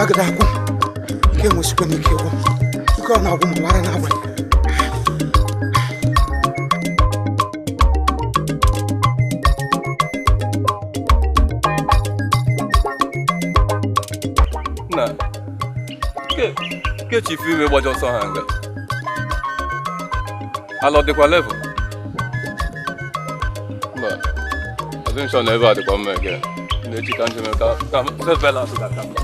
Agada agwụ m, ike enwesikwa m ike ịgwụ m, ike ọ na-agwụ m wara n'abalị. Na ke chief ime gbajọ ọsọ ha nga ala ọ dịkwa level mba ọdị na ebe a dịkwa mma eke na-eji ka njem ka self balance ga-aka mma.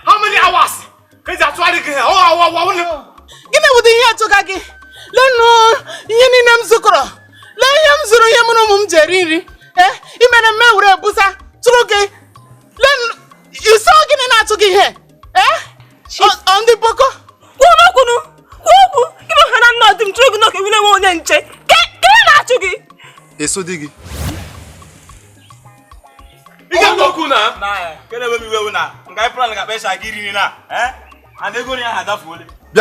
How many hours? Gịnị wụdị ihe tụga gị? Lenụ ihe niile m zụkọrọ. Lee ihe m zụrụ, ihe mụ na ụmụ m ji eri nri. Imere mme were ebusa tụrụ gị. Lenụ iso gịnị na-atụ gị ihe? Ọ ndị boko? Kwuo okwu. Gịnị ha na nna di m tụrụ gị n'oke nwere onye nche? Ke na-achụ gị? Eso di gị. Bịa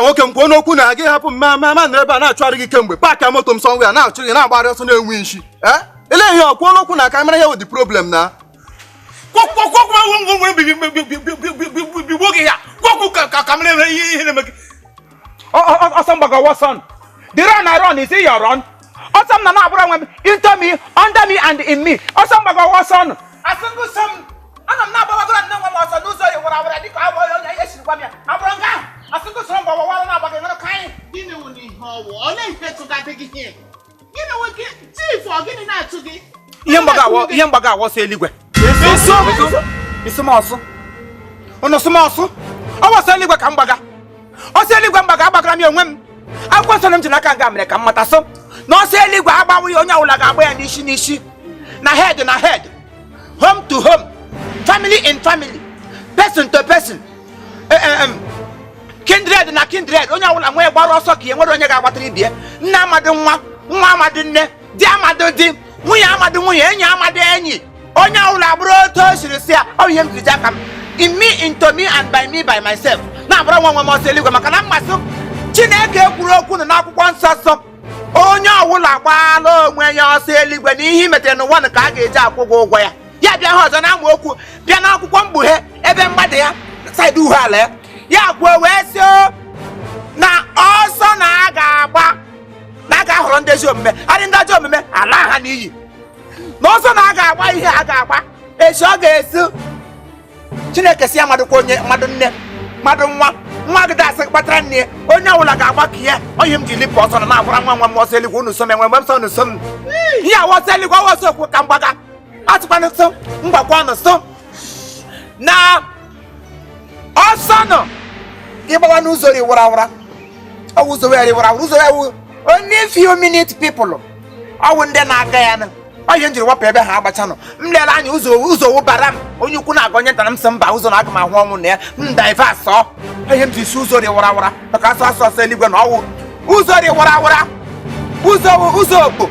nwoke m kwuo n'okwu na gị hapụ m ma nọrọ ebe a na-achụgharị gị kemgbe paakị moto m sọnwe ya na-achụ gị na-agbagharị ọsọ na-enwe isi. Ele ihe ọ kwuo n'okwu na aka mara ihe wụ the problem na ọsọ mgbagawa ọsọ. The run I run is your run. Ọsọ m na na-abụrụ onwe m into me, under me and in me. Ọsọ mgbagawa ọsọ. Asịngụ sọ m ana m na-agbawagoro nne nwe m ọsọ n'ụzọ ya wara wara dịka agba onye esiri gwa m ya abụrụ nga ahụ asịngụ sọrọ mgbawawara na-agbaghị nọrọ ka anyị. Gịnị wụ n'ihe ọwụ? Olee ihe tụgadị gị ihe? Gịnị wụ gị chief ọ gịnị na-atụ gị? Ihe mgbaga awọ ọsọ eluigwe. Isomọsụ. Unu sụmọsụ. Ọwọ ọsọ eluigwe ka m gbaga. Ọsọ eluigwe mgbaga agbagara m ya onwe m. Akwụkwọ nsọ m ji n'aka nga mere ka m mata sọ na ọsọ eluigwe agbanweghị onye ọbụla ga-agba ya n'isi n'isi. Na head na head. Home to home. Family in family. Person to person, kindred na kindred, onye ọbụla nwee gbara ọsọ ka ihe nwere onye ga-agbatara ibie. Nne amadị nwa, nwa amadị nne, di amadị di, nwunye amadị nwunye, enyi amadị enyi. Onye ọbụla bụrụ otu o siri si ya, ọ bụ ihe m jiri ji aka m. In me, into me, and by me, by myself. Na-abụrụ nwa nwe m ọsọ eluigwe maka na mmasị Chineke kwuru okwu nọ n'akwụkwọ nsọ nsọ. Onye ọbụla gbaala onwe ya ọsọ eluigwe na ihe i metere n'ụwa ka a ga-eji akwụ gị ụgwọ ya. Ya bịa ha ọzọ na-amụ okwu, bịa n'akwụkwọ mkpughe ebe mgbada ya saịdị uhe ala ya. Ya kwuo wee sị na ọsọ na a ga-agba na a ga-ahọrọ ndị ezi omume, adị ndị ajọ omume ala ha n'iyi. Na ọsọ na a ga-agba ihe a ga-agba esi ọ ga-esi. Chineke si ya madụkwa onye mmadụ nne mmadụ nwa nwa gị dasị kpatara nne ya, onye ọbụla ga-agba ka ya. Onye m ji lipụ ọsọ na na-agbara nwa nwa m ọsọ eluigwe, unu so m enwe mgbe m sọ unu so m. Ihe awa ọsọ eluigwe ọwa ọsọ okwu ka mgbaga atụkwanụ so mgbakwa ọnụ so na ọsọ nọ ịgbawa n'ụzọ ri wara wara, ọ wụ ụzọ were wara wara, ụzọ were only few minute people ọwụ ndị na-aga ya nụ. Ọ ihe m jiri wapụ ebe ha agbacha nọ, m lere anya ụzọ ụzọ wụbara m onye ukwu na-aga onye nta na m sị mba ụzọ na aga m ahụ ọnwụ na ya m divers ọ. Ihe m ji si ụzọ dị wara wara maka asọ asọ ọsọ eluigwe na ọwụ ụzọ dị wara wara, ụzọ ụzọ okpo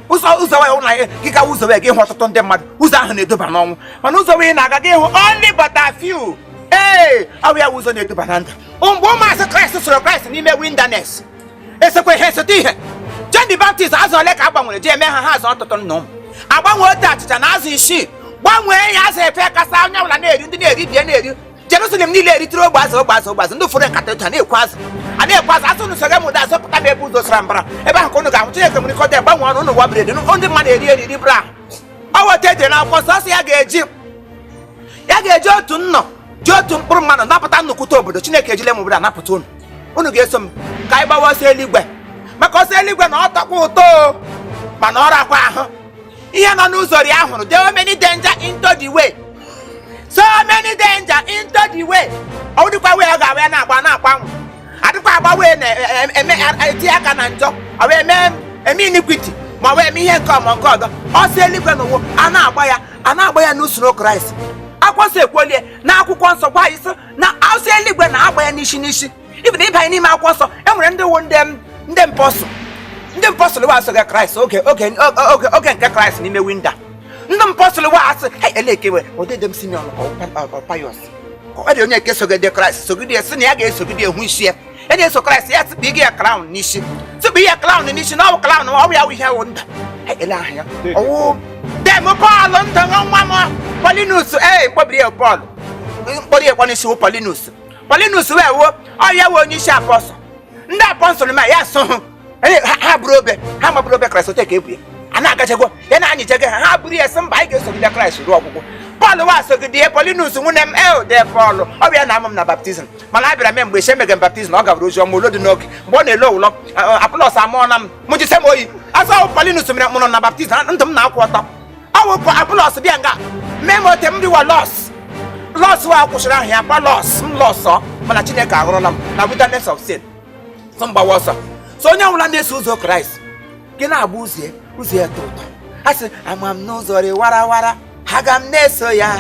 ụzọ ụzọ wee na gị gawa ụzọ wee gị hụ ọtụtụ ndị mmadụ, ụzọ ahụ na-eduba n'ọnwụ, mana ụzọ wee na-aga gị hụ only but a few. Ee, ọ bụ ya wụ ụzọ na-eduba na ndụ. Mgbe ụmụazị Kraịst soro Kraịst n'ime wilderness, esekwa ihe esote ihe John the Baptist, azụ ole ka a gbanwere ji eme ha ha azụ ọtụtụ nna ụmụ agbanwe otu achịcha na azụ isii, gbanwee ya azụ efe kasa onye ọbụla na-eri, ndị na-eri bie na-eri. Jerusalem niile eritere ogbe azụ ogbe azụ ogbe azụ, ndị ụfọdụ nkata otu a na-ekwu azụ a na-ekwu azụ asụ unu soga m ụda azọpụta m ebe ụzọ sara mbara ebe ahụ ka unu ga-ahụ Chineke nwere ike ọ dị gbanwe ọnụ unu wa bred ndị mmadụ eri eri ribra ahụ. Ọ weta edere n'akwụkwọ nsọ sị ya ga-eji otu nnọ ji otu mkpụrụ mmadụ napụta nnukwute obodo. Chineke ejile m obodo a napụta unu. Unu ga-eso m ka anyị gbawa ọsọ eluigwe, maka ọsọ eluigwe na ọ tọkwa ụtọ o, mana ọ rakwa ahụ. Ihe nọ n'ụzọ ri ahụrụ, there are many danger into the way, so many danger into the way. Ọ dịkwa wee ọ ga-awa ya na-agba na-agba anwụ adịkwa agba wee na-eme etinye aka na njọ, ọ wee eme eme iniquity ma wee eme ihe nke ọma nke ọzọ. Ọsọ eluigwe na ụwa a na-agba ya, a na-agba ya n'usoro Kraịst. Akwụkwọ nsọ ekwuolie na akwụkwọ nsọ gwa anyị sị na ọsọ eluigwe na-agba ya n'isi n'isi. Ibi na ịbanye n'ime akwụkwọ nsọ, e nwere ndị wụ ndị mpọsụ, ndị mpọsụlụ wa asọghị Kraịst oge oge oge oge nke Kraịst n'ime winda. Ndị mpọsụlụ wa asị hei elekewe odede m Simeon ka Pius ọ dị onye nke sogide Kraịst sogide ya sị na ya ga-esogide hụ isi ya. Ya na-eso Kraịst ya sịkpa ige ya crown n'isi, sịkpa ihe crown n'isi na ọ bụ crown ọ bụ ya wụ ihe wụ nda. Hei ele aha ya ọwụ dem Pọl ndụ nwa m Paulinus. Ee, mkpọbiri ya Pọl mkpọrọ ya kwa n'isi wụ Paulinus. Paulinus wee wuo ọ ya wụ onye isi apọstọl. Ndị apọstọl ma ya so hụ ha bụrụ obe ha mabụrụ obe Kraịst ote ka ebu ya a na-agachagwo ya na-anyịchego ha ha bụrụ ya sị mba anyị ga-esogide Kraịst ruo ọgwụgwụ. Pọl wa sogide ya Paulinus nwunye m eo de Pọl ọ bụ ya na amụ m na baptizim, mana a bịara mee mgbe esi emege m baptizim ọ gabara ozi ọma olo dị n'oge mgbe ọ na-ele ụlọ Apọlọs amụọla m mụ jise m oyi asọ ọ Paulinus mere mụrụ na baptizim ndụ m na-akwụ ọtọ. Ọ wụ Apọlọs bịa nga mee m ote m riwa lọs lọs wa kwụsịrị ahụ ya kwa lọs m lọsọ, mana Chineke aghọrọla m na wilderness of sin sọ mgbawa ọsọ. So onye ọbụla na-eso ụzọ Kraịst gị na-agba ụzọ ya, ụzọ ya tọ ụtọ. A sị ama m n'ụzọ rị warawara aga m na-eso ya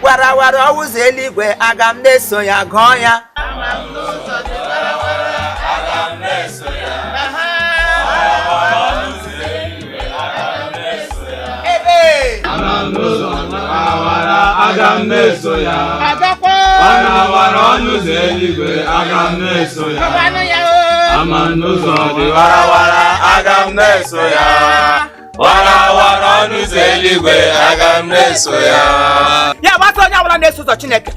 warawara ụzọ eluigwe aga m na-eso ya gụọ ya. Aga m na-eso ya warawara ọnụ ụzọ eluigwe aga m na-eso ya ama m n'ụzọ dị warawara aga m na-eso ya warawara ọnụ ụzọ eluigwe aga m na-eso ya. Ya gbasa onye ọbụla na-eso ụzọ Chineke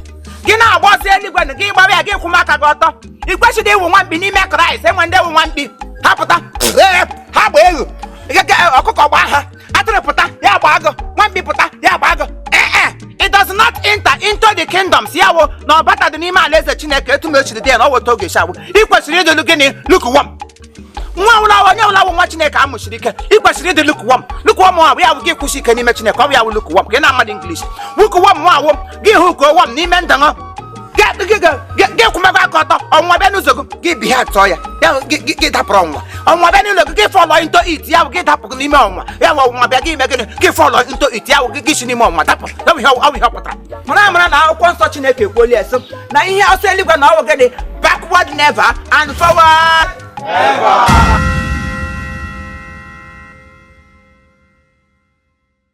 gị na-agba ọsọ eluigwe na gị gbara ya gị kwụma aka gị ọtọ. Ị kwesịrị ịwụ nwamkpi n'ime Kraịst. Enwe ndị wụ nwamkpi ha pụta ha gba egwu ọkụkọ gbaa ha, atụrụ pụta ya gbaa agụ, nwamkpi pụta ya gbaa agụ. Ee, it does not enter into the kingdoms. Ya wụ na ọbata dị n'ime alaeze Chineke etu m echiri dị ya na ọ weta oge shawụ. Ị kwesịrị ịdị gịnị lukewarm. Nwa ọbụla onye ọbụla wụ nwa Chineke amụchiri ike, ị kwesịrị ịdị lukewarm. Lukewarm ọ bụ ya wụ gị kwụsị ike n'ime Chineke, ọ bụ ya wụ lukewarm ka ị na-amadị English. Lukewarm nwa awụ gị hụ ka owam n'ime ndụ ṅụ Gị kwụmakwa aka ọtọ, ọnwụnwa bịa n'ụzọ gị, gị bi ha tụọ ya. Ya bụ gị dapụrụ ọnwụnwa. Ọnwụnwa bịa n'ụlọ gị, gị fall into it. Ya bụ gị dapụ n'ime ọnwụnwa. Ya bụ ọnwụnwa bịa, gị mee gịnị? Gị fall into it. Ya bụ gị si n'ime ọnwụnwa dapụ. Ya bụ ihe ọ bụ ihe ọ pụtara. Mara amara na akwụkwọ nsọ Chineke ekwuola esi na ihe ọsọ eluigwe na ọwụ gịnị? Backward never and forward. Ever.